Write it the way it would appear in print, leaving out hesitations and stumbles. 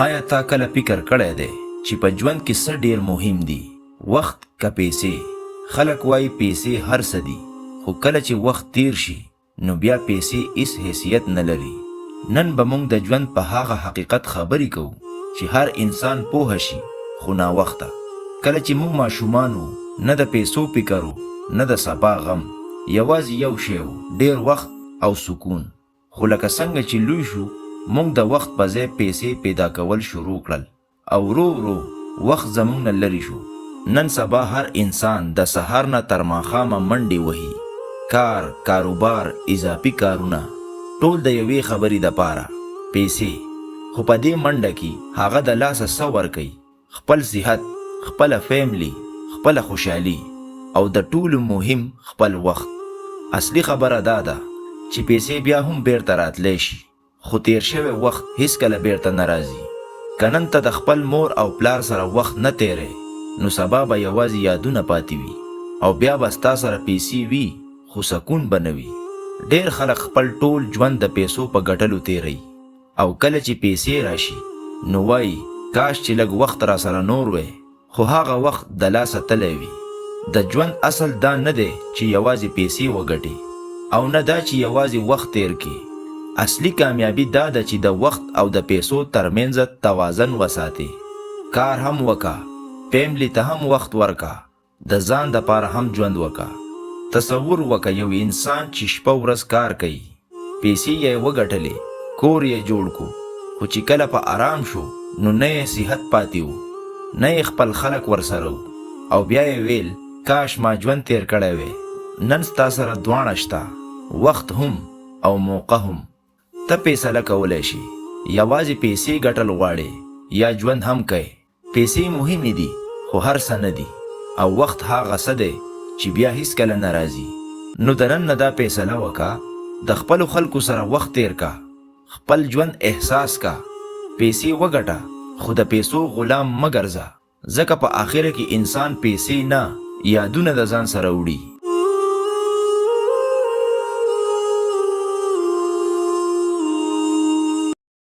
آیا تا کله فکر کړی دی چې په ژوند کې څه ډیر مهم دي، وخت که پیسې؟ خلک وایي پیسې هر څه دي، خو کله چې وخت تیر شي نو بیا پیسې هیڅ حیثیت نه لري. نن به موږ د ژوند په هغه حقیقت خبرې کوو چې هر انسان پوه شي، خو ناوخته. کله چې موږ ماشومان وو، نه د پیسو فکر و، نه د سبا غم. یوازې یو شی و، ډیر وخت او سکون. خو لکه څنګه چې لوی شو، موږ د وخت په ځای پیسې پیدا کول شروع کړل او ورو ورو وخت زموږ نه لرې شو. نن سبا هر انسان د سهار نه تر ماښامه منډې وهي، کار، کاروبار، اضافي کارونه، ټول د یوې خبرې دپاره، پیسې. خو په دې منډه کې هغه د لاسه څه ورکوي؟ خپل صحت، خپله فیملی، خپله خوشحالي او د ټولو مهم خپل وخت. اصلي خبره دا ده چې پیسې بیا هم بیرته راتلی شي، خو تیر شوی وخت هیڅکله بیرته نه راځي. که نن ته د خپل مور او پلار سره وخت نه تیری، نو سبا به یوازې یادونه پاتې وي او بیا به ستا سره پیسې وي، خو سکون به نه وي. ډیر خلک خپل ټول ژوند د پیسو په ګټلو تیروي. او کله چې پیسې راشي نو وایي کاش چې لږ وخت راسره نور وی، خو هغه وخت د لاسه تللی وي. د ژوند اصل دا نه دی چې یوازې پیسې وګټې او نه دا چې یوازې وخت تیر کړې. اصلي کامیابي دا ده چې د وخت او د پیسو ترمنځ توازن وساتې. کار هم وکه، فیملي ته هم وخت ورکه، د ځان د پاره هم ژوند وکه. تصور وکه یو انسان چی شپه ورځ کار کوي، پیسې یی وګټلې، کور یی جوړ کو، خو چی کله په ارام شو نو نه یی صحت پاتی وو، نه یی خپل خلک ورسره وو او بیا یی ویل کاش ما ژوند تیر کړی وی. نن ستا سره دواړه شته، وخت هم او موقع هم. ته فیصله کولای شې، یوازې پیسې ګټل غواړې یا ژوند هم کوې. پیسې مهمې دي خو هر څه نه دي او وخت هغه څه دی چې بیا هیڅکله نه راځي. نو د نن نه دا فیصله وکه، د خپلو خلکو سره وخت تیر که، خپل ژوند احساس که، پیسې وګټه خو د پیسو غلام مه ګرځه، ځکه په اخره کې انسان پیسې نه یادونه د ځان سره وړي.